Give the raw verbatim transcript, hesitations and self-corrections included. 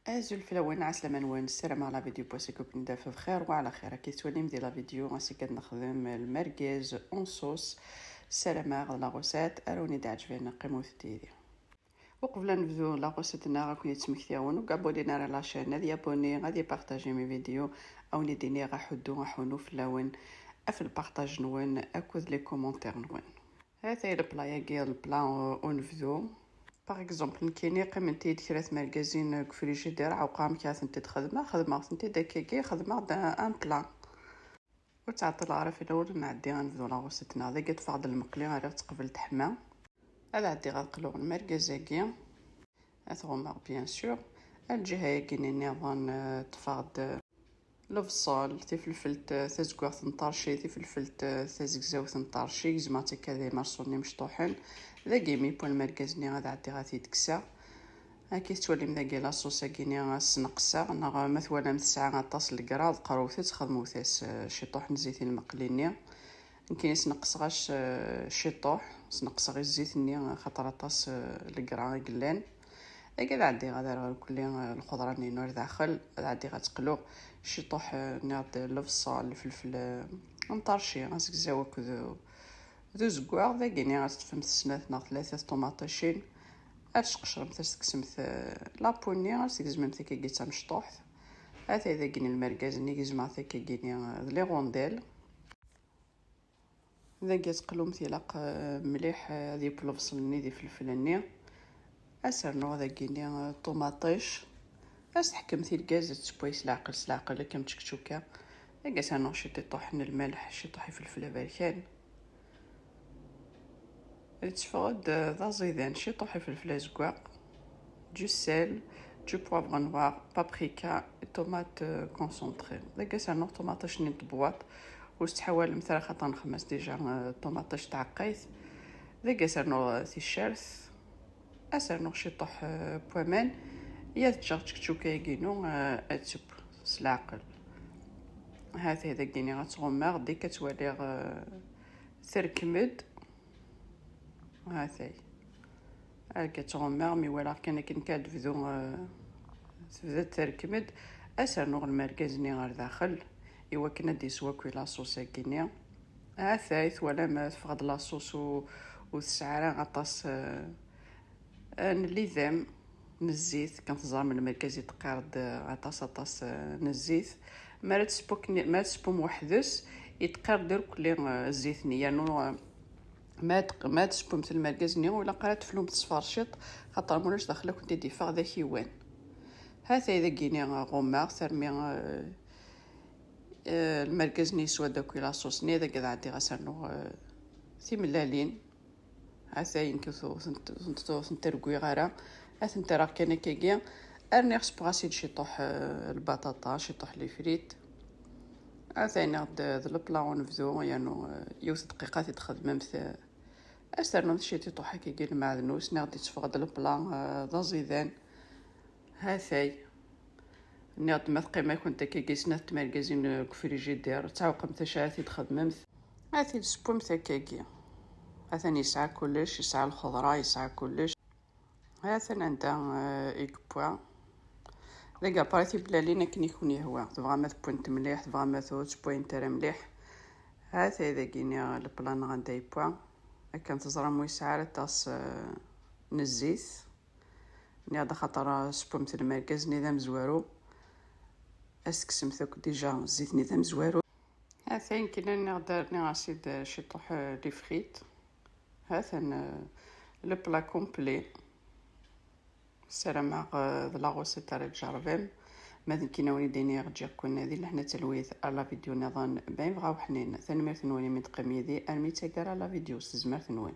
Azul fell-awen, ɛeslama-nwen, ssarameɣ la vidéo n wass-agi ad ken-id-taf bxir wa ɛla xir. Akka tettwalim di la vidéo, ass-agi ad nexdem lmergez en sauce. Ssarameɣ d la recette ara wen-id-ɛeǧben, qqimet yid-i. Uqbel ad nebdu la recette-nneɣ, ad ken-id-smektiɣ win ur yabonnin ara la chaîne, ad yabonné, ad ypartaji mes vidéos, ad wen-id-iniɣ aḥuddu aḥunu fell-awen, ɣef lpartaj-nwen akked les commentaires-nwen. Hatay lepla-agi, lepla, euh, unebdu. Par exemple, nekkini qqiment-id kra tmergazin deg ufrijidir, ɛewqeɣ amek ara tent-id-xedmeɣ, xedmeɣ-tent-id akkagi, xedmeɣ-d un plat. Ur ttɛeṭṭileɣ ara fell-awen, nɛeddi ad nebdu la recette-nneɣ. Dagi ṭṭfeɣ-d lmeqli, rriɣ-tt qbel teḥma. Ad ɛeddiɣ ad qluɣ lmergaz-agi. Ad t-ɣummeɣ, bien sûr. Ar lǧiha-agi-nni nniḍen, euh, ṭṭfeɣ-d, euh, lebṣel, tifelfelt, euh, tazeggaɣt n ṭerci, tifelfelt, euh, tazegzawt n ṭerci, gezmeɣ-tt akka d imerṣulen imecṭuḥen. Dagi mi yewwa lmergaz-nni ad ɛeddiɣ ad t-id-kkseɣ. Akka i tettwalim dagi la sauce-agi-nni ad s-sneqseɣ, neɣ ma twalam tesɛa aṭas n legraḍ, qrewt-tt, xedmewt-as, euh, ciṭuḥ n zzit i lmeqli-nni. Nekkini sneqseɣ-as, eh, ciṭuḥ, sneqseɣ i zzit-nni, xaṭer aṭas, eh, legra i yellan. Dagi ad ɛeddiɣ ad rreɣ irkelli, eh, lxeḍra-nni-inu ar daxel, ad ɛeddiɣ ad tt-qluɣ. Ciṭuḥ, eh, nniɣ-d lebṣel, lfelfel, eh, n ṭerci, azegzaw akked, d uzeggaɣ. Dagi-nni ad teṭṭfemt snat neɣ tlata tṭumaṭicin, ad tesqecremt, ad s-tekksemt, eh, la peau-nni, ad s-tgezmemt akkagi d tamecṭuḥt. Atay dagi-nni lmergaz-nni, gezmeɣ-t akkagi-nni, eh, d les rondelles. Dagi ad teqlumt ilaq, eh, mliḥ, eh, ad yeww lebṣel-nni d ifelfel-nni. Ad s-rnuɣ dagi-nni, eh, ṭumaṭic. Ad s-teḥkemt i lgaz, ad tewway s leɛqel, s leɛqel, akka am tčekčuka. Dagi ad s-rnuɣ ciṭiṭuḥ n lmelḥ, ciṭuḥ ifelfel aberkan. Yetteffeɣ-d, eh, d aẓidan, ciṭuḥ ifelfel azeggaɣ. Du sel, du poivre noir, paprika, tomate, euh, concentrée. Dagi ad s-rnuɣ ṭumaṭic-nni n tebwaṭ, ur s-ttḥawalemt ara xaṭer nxemm-as déjà, euh, ṭumaṭic tɛeqqayt. Dagi ad s-rnuɣ, euh, ticcert, ad s-rnuɣ ciṭuḥ, euh, n waman, ad ǧǧeɣ tčekčuka-agi-inu, euh, ad teww s leɛqel. Hatay dagi-nni ad tt-ɣummeɣ, dès que ad tt-waliɣ, euh, terkem-d. Hatay. Akka ttɣummiɣ, mi walaɣ kan akken kan tebdu, eh, tebda terkem-d, ad s-rnuɣ lmergaz-nni ɣer daxel, i wakken ad d-iswaki la sauce-agi-nni. Hatay, twalam, eh, teffeɣ-d la sauce u-, ur tesɛi ara aṭas, eh, eh, n lidam. n zzit, kan teẓram lmergaz yettqir-d aṭas, aṭas, eh, n zzit. Mi ara tespukem, mi ara tespukem weḥd-s, yettqir-d irkelli, eh, zzit-nni. Yernu, eh, ma tq-, ma tespukemt lmergaz-nni, ur ilaq ara teflumt s tferciṭ, xaṭer ma ulac daxel ad kent-id-yeffeɣ d akiwan. Hatay dagi-nni, eh, ɣummeɣ-t armi, eh, eh, lmergaz-nni yeswa-d akk la sauce-nni, dagi ad ɛeddiɣ ad s-rnuɣ, eh, timellalin. Atay nekk ur tent-, ur tent-, ur tent-rwiɣ ara. Ad tent-rreɣ kan akkagi. Rniɣ sewweɣ-as-id ciṭuḥ, eh, lbaṭaṭa, ciṭuḥ les frites. Atay nniɣ-d d lepla unebdu, yernu, eh, yiwet dqiqa ad t-id-txedmemt, eh, ad s-ternumt ciṭuḥ akkagi lmeɛdnus, nniɣ-d yetteffeɣ-d lepla, eh, d aẓidan. Hatay. Nniɣ-d ma teqqim-akent akkagi snat tmergazin deg ufrijidir, ur teɛwiqemt acu ara t-id-txedmemt. Ad t-id-tessewwemt akkagi. Atan yesɛa kullec, yesɛa lxeḍra, yesɛa kullec. Atan anda, eh, i yewwa. Dagi après timellalin akken i ken-yehwa. Tebɣam ad wwint mliḥ, tebɣam ad ur ttewwayent ara mliḥ. Hatay dagi-nni lepla-nneɣ anda yewwa. Akken teẓram ur yesɛi ara aṭas, eh, n zzit. Nniɣ-d axaṭer, eh, sewwemt lmergaz-nni d amezwaru. Ad s-tekksemt akk déjà zzit-nni d amezwaru. Atan kan nniɣ-d rniɣ-as-id ciṭuḥ, eh, les frites. Hatan, eh, le plat complet. Ssarameɣ, eh, d la recette ara tjerrbem. Ma d nekkini ad wen-id-iniɣ ǧǧiɣ-ken di lehna d talwit ar la vidéo nniḍen, ma yebɣa uḥnin. Tanemmirt-nwen imi d-teqqim yid-i armi d taggara la vidéo s tezmert-nwen.